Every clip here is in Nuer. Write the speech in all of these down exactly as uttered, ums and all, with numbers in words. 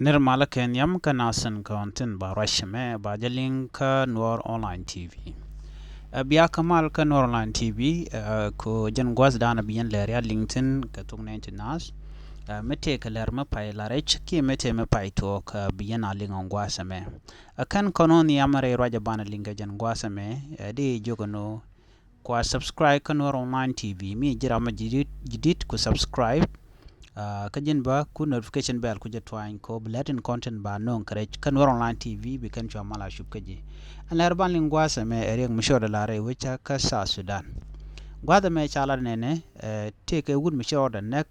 Nir malä kɛ nhiam kä nasin kɔn tin ba ruac mɛ ba jɛ liŋ kä Nuɔr Online T V. Ɛ bia kä mal kä Nuɔr Online T V, ɛ ko jɛn gua̱th danɔ bi yɛn lɛr ya liŋ tin kɛ thuk nɛn ti nath. Ɛ mi tëë kɛ lɛr mi pay la rɛc kiɛ mi tëë mi pay tuɔɔk, ɛ bi yɛn a liŋ ɔn gua̱th mɛ. Ɛ kɛn kɔn ɔ nhiam rɛy ruac ɛ banɛ liŋ kɛ jɛn gua̱th mɛ, ɛ di jiök ɛn ɔ kua subscribe kä Nuɔr Online T V. Mi ji̱ ram mi ji̱ dit, ji̱ dit ku subscribe. Kä ji̱n bä ku notification bell ku jɛ twany kɔ bi lɛt in content ba no̱o̱ŋ kɛ rɛc kä Nuɔr Online T V bi kɛn cua mal a cup kä ji̱. Ɛn lɛr ban liŋ gua̱a̱th ɛmɛ ɛ riɛk mi cɔɔdɛ la rɛy wecä kä South Sudan. Gua̱a̱th ɛmɛ ca lat nɛnɛ, tëëkɛ wut mi cɔɔdɛ näk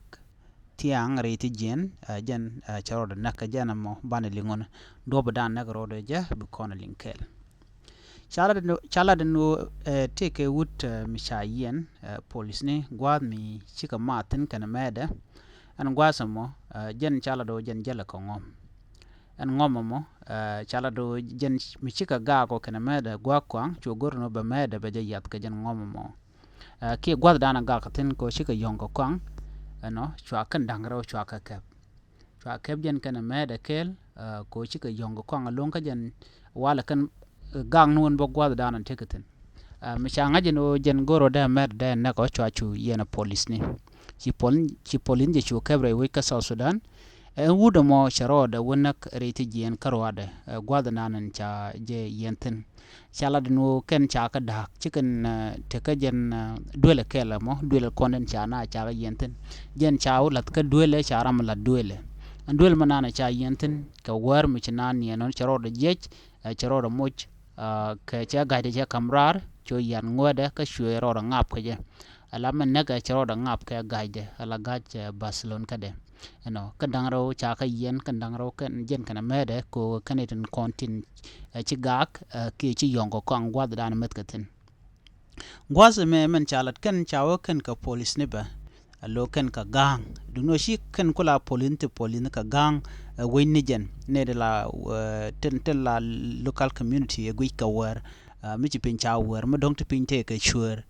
thiaŋ rɛy ti jiɛn, jɛn cɛ rɔɔdɛ näk kɛ jɛn ɛmɔ banɛ liŋ ɣän duɔ̱p dan näk rɔɔdɛ jɛ bi kɔn liŋ kɛɛl. Ca lat ɛn ɣöö tëëkɛ wut mi ca yiɛn, polisni gua̱a̱th mi cikɛ math thi̱n kɛnɛ mɛɛdɛ. Ɛn gua̱a̱th ɛmɔ jɛn ca lat ɣöö jɛn jälɛ kɛ ŋɔm. Ɛn ŋɔm ɛmɔ ca lat ɣöö jɛn mi cikɛ gaak ɔ kɛnɛ mɛɛdɛ gua̱a̱k kɔaŋ cu go̱r ɛn ɣöö bɛ mɛɛdɛ bɛ jɛ yath kɛ jɛn ŋɔm ɛmɔ. Kiɛ gua̱a̱th danɔ gak thi̱n kɛ ɣöö cikɛ yɔ̱ŋ kɛ kɔaŋ ɛnɔ cua kɛn da̱ŋ rɛw cua kɛ kɛp. Cua kɛp jɛn kɛnɛ mɛɛdɛ kɛɛl kɛ ɣöö cikɛ yɔ̱ŋ kɛ kɔaŋ ɛlɔ̱ŋ kä jɛn walɛ kɛn gak ni wän bä gua̱a̱th danɔ tekɛ thi̱n. Mi ca ŋa̱c ɛn ɣöö jɛn go̱r ɣöö dee mɛɛdɛ dee näk ɔ cua cu yɛn ɛ polisni. Ci polis, ci polisni jɛ cu kɛp rɛy wec kä South Sudan. Ɛn wut ɛmɔ cɛ rɔɔdɛ wä näk rɛy ti jiɛɛn kä ruaadɛ gua̱a̱th danɔ ca jɛ yiɛn thi̱n. Ca lat ɛn ɣöö kɛn ca kɛ da̱a̱k ci kɛn tekä jɛn duëlɛ kɛl ɛmɔ duëlɛ kɔn in ca na ca kɛ yiɛn thi̱n. Jɛn ca wä lath kä duëlɛ ca ram lath duëlɛ. Ɛn duël mɛ nanɛ ca yiɛn thi̱n kɛ wäär mi ci naan niɛn ɔn cɛ rɔɔdɛ jiɛc, cɛ rɔɔdɛ moc kɛ cɛ ga̱cdɛ cɛ ka̱m raar cu yian ŋuädɛ kä cuɛ rɔɔdɛ ŋaap kɛ jɛ. Ala mɛ näk cɛ rɔɔdɛ ŋaap kɛ ga̱cdɛ ala ga̱c Barcelona kädɛ. Ɛnɔ kɛn da̱ŋ rɛw ca kɛ yiɛn kɛn da̱ŋ rɛw kɛn jɛn kɛnɛ mɛɛdɛ ko kɛn itin kɔn tin ci gaak kiɛ ci yɔ̱ŋ kɛ kɔaŋ gua̱th danɔ meth kɛ thi̱n. Gua̱th ɛmɛ mɛn ca lat kɛn ca wä kɛn kɛ polisni bä. A lo̱ kɛn kɛ ga̱a̱ŋ duŋni ɣöö ci kɛn kula polisni ti polisni kɛ ga̱a̱ŋ. Wec ni jɛn nɛ di la tin tin la local community ɛ guic kɛ wäär. Mi ci piny ca wäär mi dɔ̱ŋ ti piny tëë kɛ cuäär.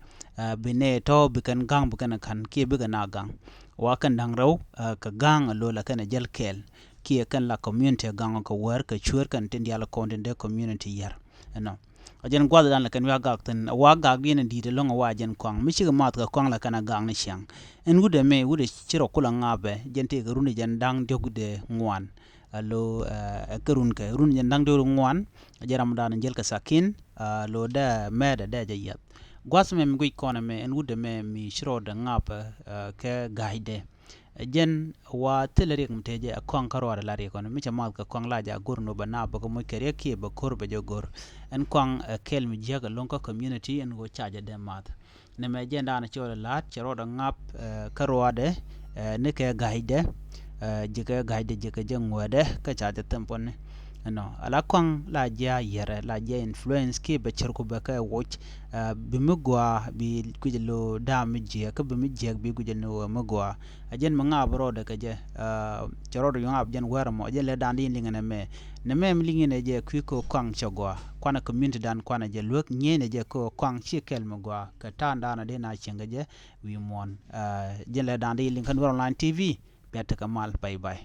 Bi nɛ tɔ̱ bi kɛn ga̱a̱ŋ bi kɛn ka̱n kiɛ bikɛ na ga̱a̱ŋ. Wa kɛn da̱ŋ rɛw kɛ ga̱a̱ŋ a lo̱ la kɛn a jäl kɛɛl kiɛ kɛn la community a ga̱a̱ŋ kɛ wäär kɛ cuäär kɛn tin diaal kɔn tin dee community yär. Ɛnɔ a jɛn gua̱th dan la kɛn wi̱i̱ a gak thi̱n a wa gak diɛn in di̱i̱t ɛlɔ̱ŋ a wa jɛn kɔaŋ mi cikɛ math kɛ kɔaŋ la kɛn a gak ni ciaŋ. Ɛn wut ɛmɛ wut ɛ ci rɔ kul a ŋa̱a̱pɛ jɛn tëëkɛ run ɛ jɛn da̱ŋ diɔ̱k dee ŋuan. A lo̱ ɛ kɛ run kɛ run jɛn da̱ŋ diɔ̱k ŋuan. A jɛn ram dan in jäl kɛ thakin a lo̱ dee mɛɛdɛ dee jɛ yiath. Gua̱th ɛmɛ mi guic kɔn ɛmɛ ɛn wut ɛmɛ mi ci rɔɔdɛ ŋa̱a̱pɛ kɛ ga̱a̱cdɛ. Ɛ jɛn wa thilɛ riɛk mi tëë jɛ ɛ kɔaŋ kä ruaadɛ la riɛk ɔn mi cɛ math kɛ kɔaŋ la jɛ a go̱r ni wä bɛ naap bɛ kɛ moc kɛ riɛk kiɛ bɛ ko̱r bɛ jɛ go̱r. Ɛn kɔaŋ ɛ kɛl mi jiäk ɛlɔ̱ŋ kä community ɛn ɣöö ca jɛ dee math. Nɛmɛ jɛn daanɔ cɛ wä lɛ la̱a̱t cɛ rɔɔdɛ ŋa̱p kä ruaadɛ ni kɛ ga̱cdɛ. Ji̱ kɛ ga̱cdɛ ji̱ kɛ jɛ ŋuädɛ kä ca jɛ thɛm puɔ̱ni. Ɛnɔ ala kɔaŋ la jiɛ a yɛrɛ la jiɛ influence kiɛ bɛ cär ku bɛ kɛ woc. Bi mi gɔaa bi guic lo da̱a̱m mi jiɛk kä bi mi jiɛk bi guic ni wä mi gɔaa. A jɛn mi ŋaap rɔɔdɛ kɛ jɛ cɛ rɔɔdɛ yɔŋ ap jɛn wɛr mɔ a jɛn lɛ da̱a̱n di in liŋɛ nɛ mɛ. Nɛ mɛ mi liŋɛ nɛ jɛ kui̱ kɛ kɔaŋ cɛ gɔaa kuanɛ community dan kuanɛ jɛ luek nyieeny nɛ jɛ kɛ kɔaŋ ci kɛl mi gɔaa kɛ ta̱a̱n da̱a̱n a di na cieŋ kɛ jɛ wi̱i̱ muɔ̱ɔ̱n. Jɛn lɛ da̱a̱n di in liŋ kä Nuer Online T V. Bia tekɛ mal, bye bye.